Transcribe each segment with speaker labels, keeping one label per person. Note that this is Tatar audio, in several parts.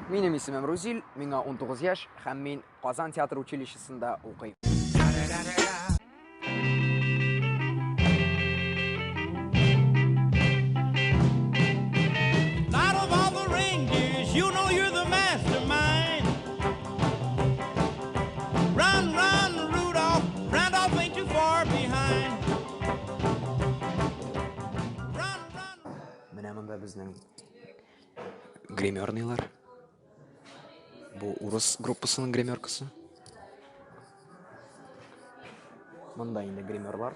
Speaker 1: Минем исемем Рузил, миңа 19 яшь һәм мин Казан театр училищесында укыйм.
Speaker 2: Out of all the reindeers, you know you're the mastermind. Run, run, Rudolph, Randolph ain't too far behind. Run, run.
Speaker 1: Менә монда безнең гримерныйлар. Бу урыс группасының гримеркасы. Монда инде гримерлар.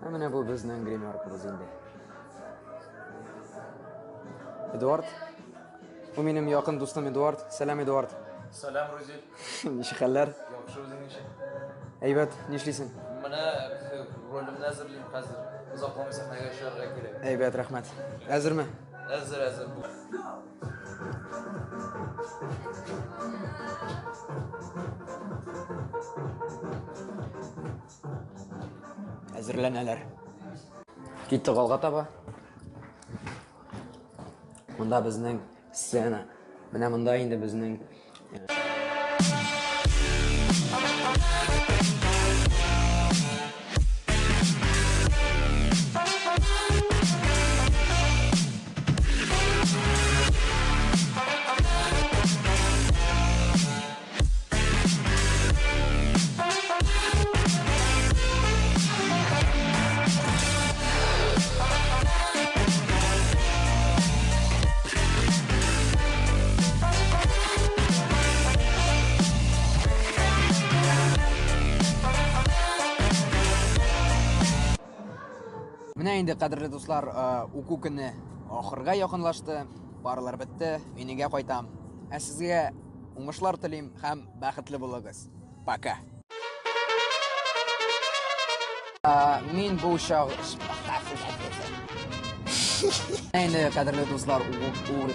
Speaker 1: Ә менә бу безнең гримеркабыз инде. Эдуард. Бу минем якын дустым Эдуард. Сәлам, Эдуард.
Speaker 3: Сәлам, Рузил.
Speaker 1: Ничек хәлләр?
Speaker 3: Яхшы, үзең ничек?
Speaker 1: Әйбәт, нишлисең?
Speaker 3: Менә ролемне әзерлим хәзер. Озакламый сәхнәгә чыгарга кирәк.
Speaker 1: Әйбәт, рәхмәт. Әзерме?
Speaker 3: Әзер, әзер.
Speaker 1: Әзерләнәләр. Киттек алга таба. Монда безнең сцена. Менә монда инде безнең Менә инде, кадерле дуслар, уку көне ахырга якынлашты. Парлар бетте, мин өйгә кайтам. Ә сезгә уңышлар телим һәм бәхетле булыгыз. Пока. Мин бу чаг... Инде, кадерле дуслар, уку...